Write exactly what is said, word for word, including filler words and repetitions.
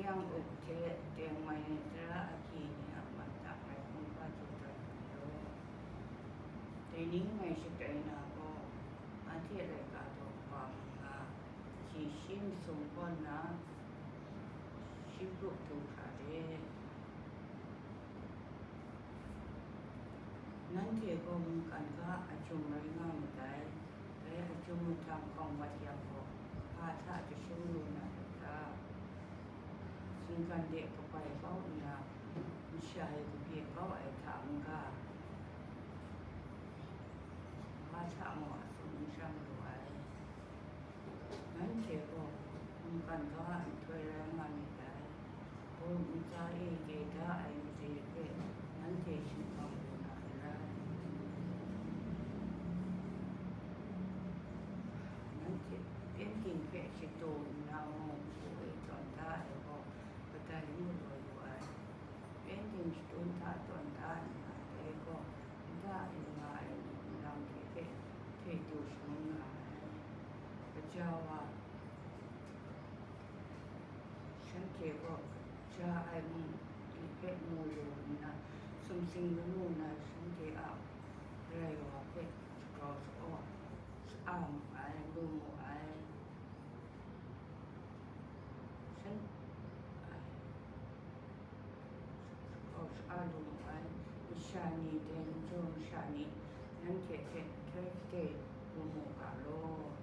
Yang up hte tengman ai tara agyi ni a man tang ngai hkungga jaw dat mat law. Dai ni ngai shatai na gaw, anhte laika daw kaba manga, shi shi masum kaw nna, shi grup du hkra de. Nanhte gaw mungkan ga a jum rai nga myit dai. Dai a jum mahtang hkawng wat yang gaw, hpa hta jahtum lu na rai ta? Mungkan de kabai kau nna, masha e kabye kau ai hta n-ga, hpa hta mung a tsun n shang lu ai. Nanhte gaw mungkan ga a nhtoi rai nga myit dai. Hpung ntsa e chye da ai made hpe nanhte shinghpang lu na n rai. Nanhte pyengdin hpe shadu nna mung, hku e tawn da ai gaw, kadai n galaw yu ai. Pyengdin shadun hta tawn da nna, dai gaw nta e nga ai ni nlang hte hte du shangun nga ai. Gaja wa, shanhte gaw ja ai mung ni hpe mu lu nna, sumsing lamu na shanhte a Karai wa hpe shagrau shaga, sha-a mu ai, lu mu ai. Shan, ai, shagrau sha-a lu mu ai. Masha ni dai n jaw masha ni, nanhte hte nhtoi hte lu mu ga law.